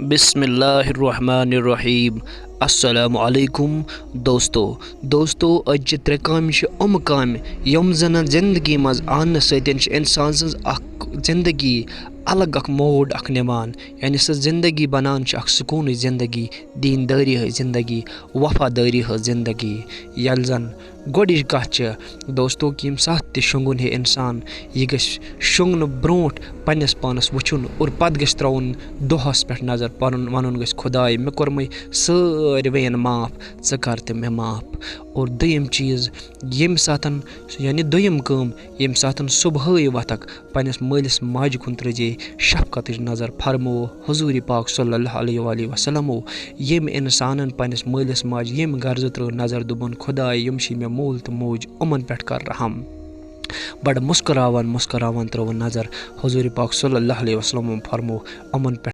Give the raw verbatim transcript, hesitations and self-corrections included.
بسم اللہ الرحمن الرحیم۔ السلام علیکم دوستو۔ دوستو، أزچہِ ترٛےٚ کامہِ چھِ یِم کامہِ، یِم زَن زندگی منٛز اَننہٕ سۭتۍ چھِ اِنسان سٕنٛز اَکھ زندگی الگ اَکھ موڈ اَکھ نِوان، یعنی سۄ زندگی بَنان چھِ اَکھ سکوٗنٕچ زندگی، دیٖندٲری ہٕنٛز زندگی، وفادٲری ہٕنٛز زندگی۔ ییٚلہِ زَن گۄڈٕنِچ کَتھ چھِ دوستو، کہِ ییٚمہِ ساتہٕ تہِ شۄنٛگُن ہے اِنسان، یہِ گژھِ شۄنٛگنہٕ برونٛٹھ پنٛنِس پانَس وٕچھُن اور پَتہٕ گژھِ ترٛاوُن دۄہَس پٮ۪ٹھ نظر، پَنُن وَنُن گژھِ، "خۄداے، مےٚ کوٚرمَے سٲروِیَن معاف، ژٕ کَر تہٕ مےٚ معاف۔" اور دوٚیِم چیٖز، ییٚمہِ ساتَن، یعنی دوٚیِم کٲم، ییٚمہِ ساتَن صُبحٲے وۄتھَکھ، پنٛنِس مٲلِس ماجہِ کُن ترٲوزے شفقتٕچ نظر۔ فرموو حضوٗرِ پاک صلی اللہ علیہ وآلہ وسلمو، ییٚمۍ اِنسانَن پنٛنِس مٲلِس ماجہِ ییٚمہِ غرضہٕ ترٲو نظر، دوٚپُن، "خۄداے، یِم چھِ مےٚ مول تہٕ موج، یِمَن پٮ۪ٹھ کر رحم۔" بڑٕ مسکراوان مسکراوان ترٲوٕن نظر۔ حضوٗرِ پاک صلی اللہ علیہ وسلمو فرموو، یِمَن